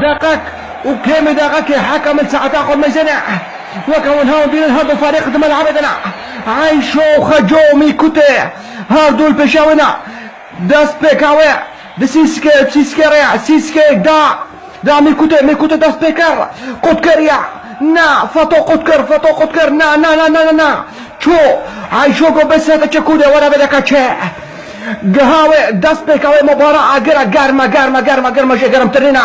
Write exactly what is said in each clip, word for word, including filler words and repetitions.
دقق û kêmî deqekê heke min saeta xwe mejene. Weke hûn hewn dînin her du ferîq di melebê de ne. Eyşo û Xeco û Mîkutê her du li pêşa wê ne. Dest pêka wê di Sîskê, Sîskê rê, Sîskê da, da Mîkutê, Mîkutê dest pê kir. Qut kir ya. Na, Feto qut kir, Feto qut kir. Na, na, na, na, na, na. Çû. Eyşo go bes hete çekû de were vê deke çe. Giha wê dest pêka wê mobara agira germa, germa, germa, germa jê germtirîna.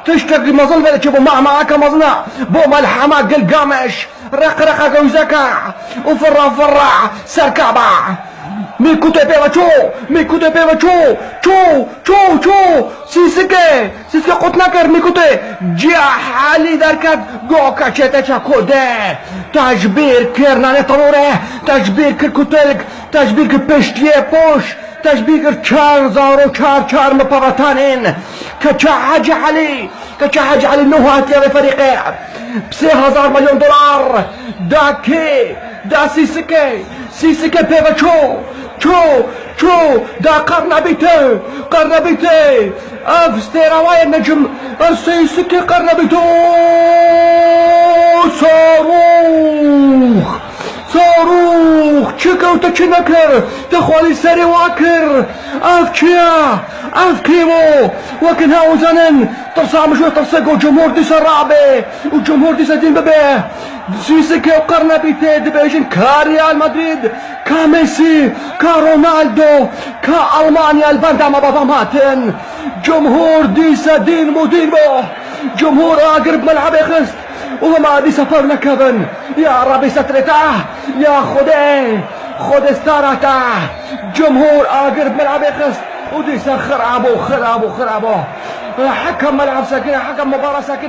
Tiştekî mezin vê de çi bo ma, ma aka mezina. Bo melhema Gilgameş. Req reqa gewzeka. Û firra firra serkaba. Mîkutê pê ve çû. Mîkutê pê ve çû. Çû. Çû. Çû. Sîsikê. Sîsikê qut nekir Mîkutê. Ciya Helî derket. Goka çete çeko de. Tecbîr kir nanê tenore. Tecbîr kir kutelk. Tecbîr kir piştiyê poş. Tecbîr kir çar zaro çar çar mipevetanên. Keça Hecî Helî. Keça Hecî Elî nû hatiye vê ferîqê. Sê hezar milyon dolar. Da kê? Da Sîsikê. Sîsikê pê ve çû. Çû. Çû. Da Qernebîtê. Qernebîtê. Ev stêra wa ye necim. Ev Sîsikê Qernebîtê. Sarûx. Sarûx, çi kewte çi nekir, te xwalî serê wa kir. Ev çi ye? Ev kêm o? Wekin hew zanin, tirsa min ji wê tirse ku cumhur dîsa rabe û cumhur dîsa dîn bibe. Sîsikê û Qernebîtê dibêjin ka Real Madrid, ka Messi, ka Ronaldo, ka Almanya li benda me bava hatin. Cumhur dîsa dîn bû, dîn bû. Cumhur agir bi melebê xist. Û hema dîsa pev nekevin. Ya Rebî setrê te, ya Xwedê, Xwedê stara te. Cumhur agir bi melebê xist. Û dîsa xirabo, xirabo, xirabo. Hekem meleb sekine, hekem mubara sekine.